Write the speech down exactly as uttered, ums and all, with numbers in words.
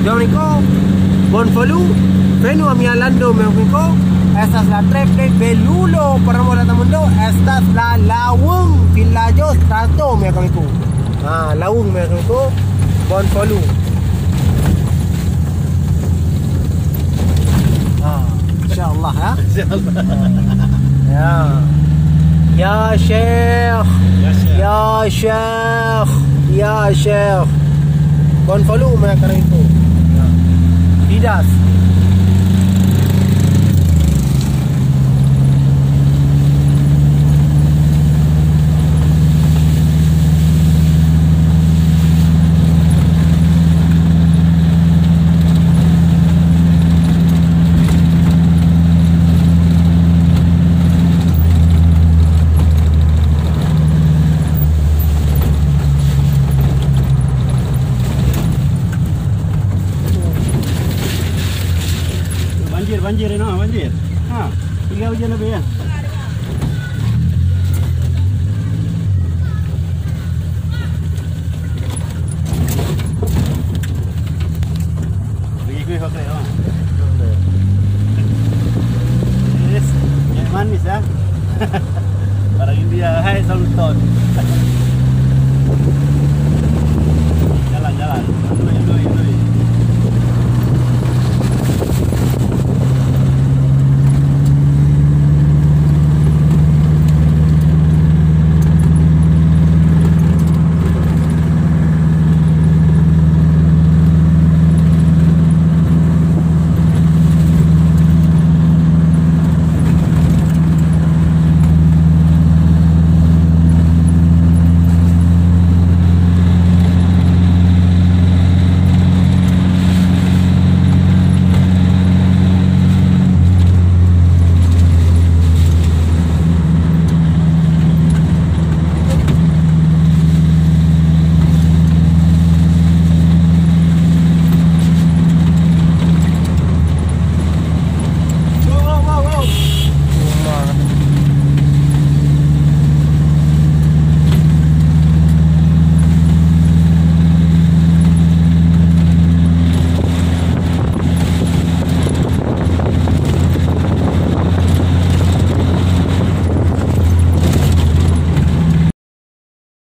Jam niko, bonvolu, venu al mia lando, mi amiko. Estas la tre plej belulo por amo la mondo, estas la Laŭng vilaĝo, strato, mi amiko. Ah, Laŭng, mi amiko, bonvolu. Ah, inshallah, ya. Inshallah. Ya. Ya Sheikh. Ya Sheikh. Ya Sheikh. Ya Sheikh. Bonvolu, mi amiko. Ya. Vidas. Banjir, banjir, no, banjir. Ha, tiga hujan lebih ya.